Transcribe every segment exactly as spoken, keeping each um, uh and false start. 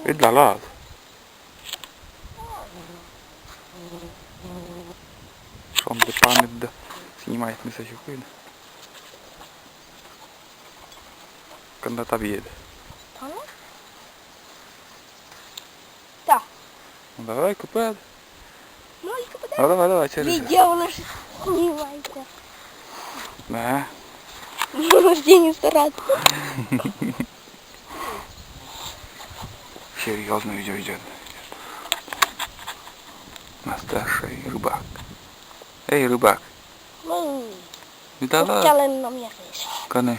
Видлалад? Шонді паныд да снимайтны сэсся куинь. Кында табиед? Паныд? Да. Ну, давай, кыпӧд. Ну, и кыпӧд. Ну, давай, давай, через. Видео наш снимайте. Да. Может, я не стараться. Серьёзно видео идёт. Настоящий рыбак. Эй, рыбак. Ну, видала? Чален нам якысь. Кӧні?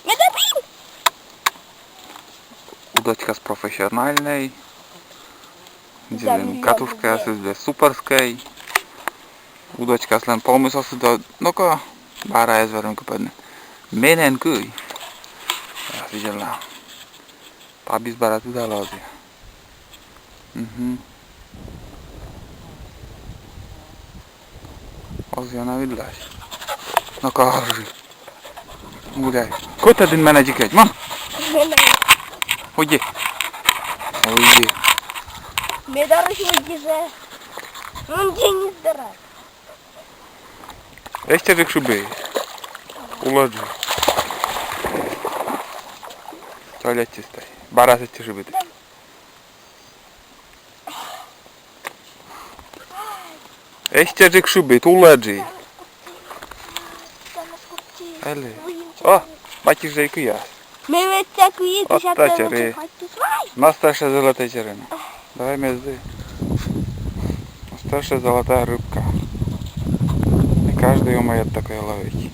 Меда пин! Удочкаыс профессиональный. Да, зэв ёна катушкаыс зэв суперскӧй. Удочкаыслӧн помыс оз да, ну-ка, бара эз вермы кыпӧдны. Менӧ кӧ. А, видела. Табиыс бара тыдалӧ. Мгм. Оз ёна видлась. Ну-ка, аржи. Гуляй. Кӧть ӧд эн менӧ дзик ӧд. Мон. Уйди. Уйди. Медарысь уйди жӧ. Он денис дара. Эстчӧджык шыбит. Улӧджык. Тӧлӧ чистай. Бара сэтчӧ шыбит. Эстчӧджык шыбит, улӧджык. Али. О, батьыс жӧ и кыяс. Ме ведь так и... Вот та чери. Настоящая золотая черена. Давай мезды. Настоящая золотая рыбка. Не каждый умеет такое ловить.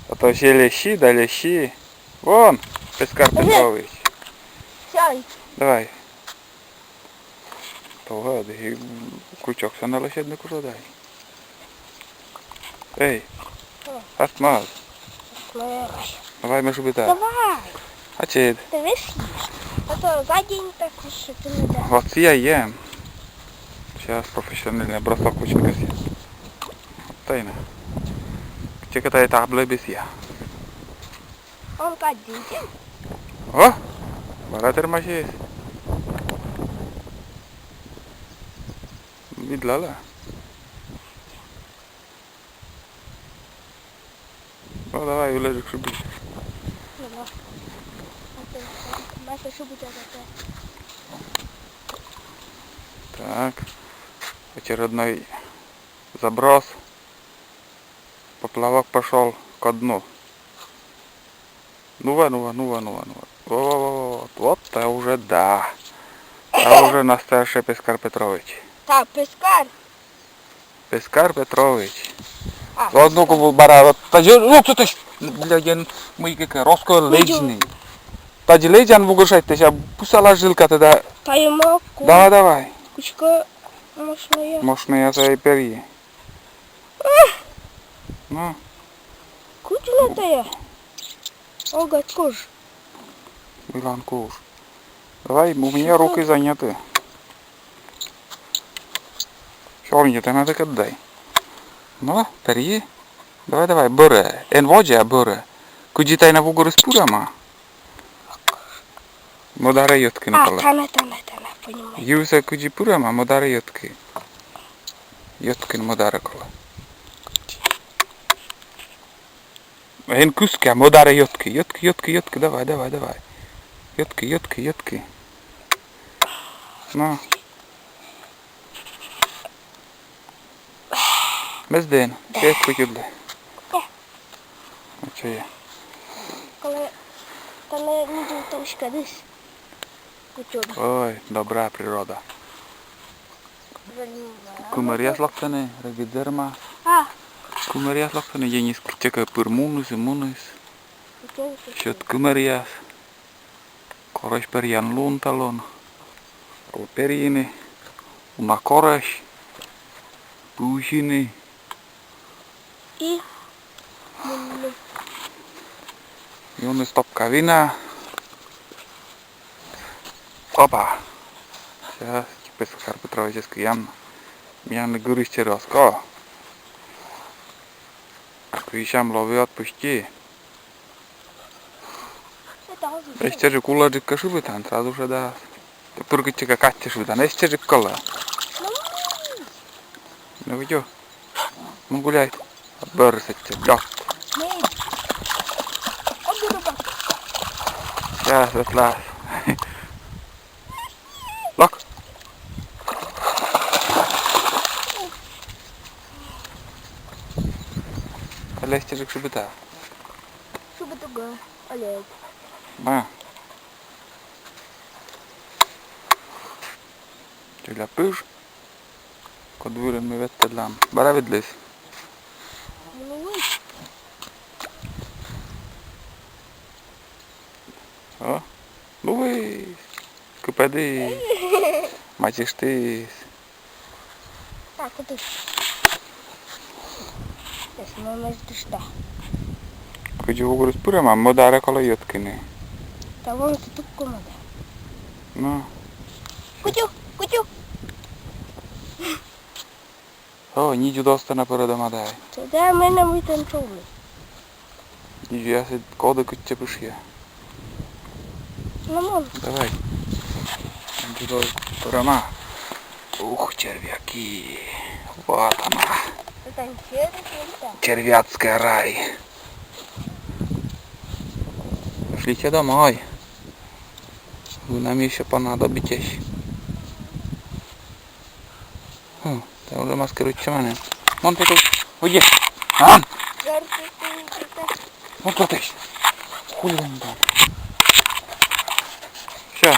А то все лещи, да лещи. Вон, Пескар Петрович. Сяй. Давай. Тӧлӧ, да и крючок сэні лӧсьӧдны кужӧ да. Эй, артмас. Давай, ме шыбита. Давай. Ачыд. Ты видишь? А то за день так ещё ты не дашь. Вот я ем. Сейчас профессиональный бросок кучка. Вот тайна. Где-то это облебесья. Он кадь дзик. О! Бара тэрмасис. Видлала. Ну, давай, улӧджык шыби. Ну, да. А то, а то шыби, да, да, да. Так. Очередной заброс. Поплавок пошёл ко дну. Ну-ва, ну-ва, ну-ва, ну-ва, ну-ва. Во-во-во, вот, вот это уже да. Это уже настоящий Пескар Петрович. Так, Пескар. Пескар Петрович. А, вот, ну-ка, Пескар. Бара, вот, та же, ну, ты, ты, ну, блядь, я, мы как русского лежный. Та же лежан в угошать, ты сейчас пусала жилка тогда. Та ему ку-, давай, давай. Кучка мощная. Мощная свои перья. Эх! Ну. Кучнатая. Ога, куш. Вылан куш. Давай, у меня руки заняты. Сёрнитӧ надо отдай. Ну, перьи. Давай, давай, бӧрӧ. Эн водзӧ, а бӧрӧ. Кыдзи тайӧ на вугорыс пырӧма. Мӧдарӧ йӧткыны колӧ. А, тана, тана, тана, понимаю. Йывсӧ кыдзи пырӧма, мӧдарӧ йӧткы. Йӧткыны мӧдарӧ колӧ. Эн кыскы, а мӧдарӧ йӧткы. Йӧткы, йӧткы, йӧткы, давай, давай, давай. Йӧткы, йӧткы, йӧткы. Ну. Мезд эн? Да. Пет кутюдлы. Да. Ача. Колӧ, колӧ нидзув тӧвкышкӧдыс. Кутюд. Ой, добра природа. Блин, да. Кымӧръяс локтӧны, регыдзерма. А. Кымӧръяс локтӧны, Денис кытчӧкӧ пыр муніс и муніс. Кутюд, кутюд. Сьӧд кымӧръяс. Корӧсь перъян лун талун. Колӧ перйыны. Уна корӧсь. Пывсьыны. И мунны. Юны стопка вина. Опа. Сейчас, Пескар Петрович, кыям. Миянлы гырысь чери оз ков. Кыйсям, лови, отпусти. Эстчӧджык улӧджык кӧ шыбитан, сразу жӧ да. Тургыдчигӧ кадсьӧ шыбитан, эстчӧджык колӧ. Ну, видзӧд. Мун гуляй. Бӧрыс эстчӧ, лёк. Сейчас, ветлас. Лок. Али эстчӧджык шыбита? Шыбитігӧ, Олег. Ба. Челядь, пыж. Код вылын ми ветлӧдлам. Бара видліс? Луис. О, луис. Кыпӧдіс. Мачыштіс. Так, вот тут. Сейчас мы, может, что? Кыдзи вугырыс пырӧма, мӧдарӧ колӧ йӧткыны. Та вон тут кумада. Ну. Кутю, кутю. О, нидзуд оз тӧ на пӧрӧдӧма дай. Тогда менам ытӧн чолӧм. Нидзуясыд коді кытчӧ пышйӧ. Ну, мон. Давай. Нидзуд оз пӧрӧма. Ух, червяки. Вот она. Это червяк, это. Червяцкий рай. Пошлите домой. Вы нам ещё понадобитесь. Хм, та уже маскируйтчӧма нин. Мон пету. Уйди. Ан! Мон кӧтысь. Хули там? Всё.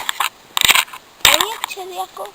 А нет червяков?